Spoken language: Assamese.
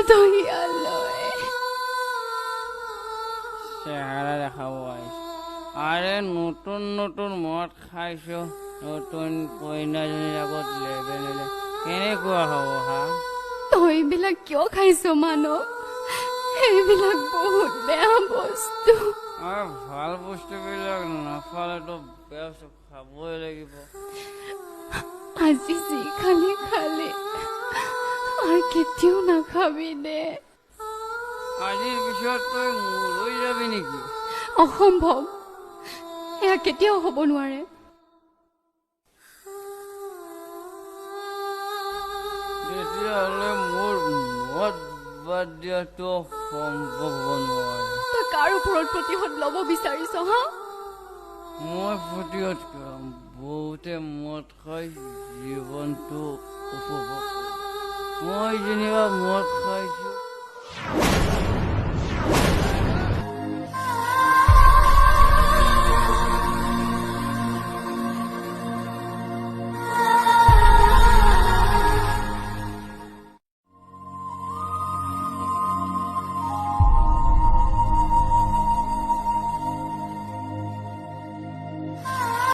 তই ইয়ালৈ? চেহেৰা দেখাব আহিছ। আৰে, নতুন নতুন মদ খাইছ, নতুন কইনাজনীৰ আগত লেবেল কেনেকুৱা হ'ব হা? তই এইবিলাক কিয় খাইছ মানৱ? এইবিলাক বহুত বেয়া বস্তু। আৰু ভাল বস্তুবিলাক নাখালেতো বেয়া বস্তু খাবই লাগিব। আজি যি খালি খালি, আৰু কেতিয়াও নাখাবি দে। আজিৰ পিছত তই মোৰ হৈ যাবি নেকি? অসম্ভৱ, এয়া কেতিয়াও হ'ব নোৱাৰে। তেতিয়াহ'লে মোৰ মদ বাদ দিয়াটো সম্ভৱ হ'ব নোৱাৰে। তই কাৰ ওপৰত প্ৰতিশোধ ল'ব বিচাৰিছ হা? মই প্ৰতিশোধ কৰিম। বহুতে মদ খাই জীৱনটো উপভোগ কৰে, মই যেনিবা মদ খাইছো।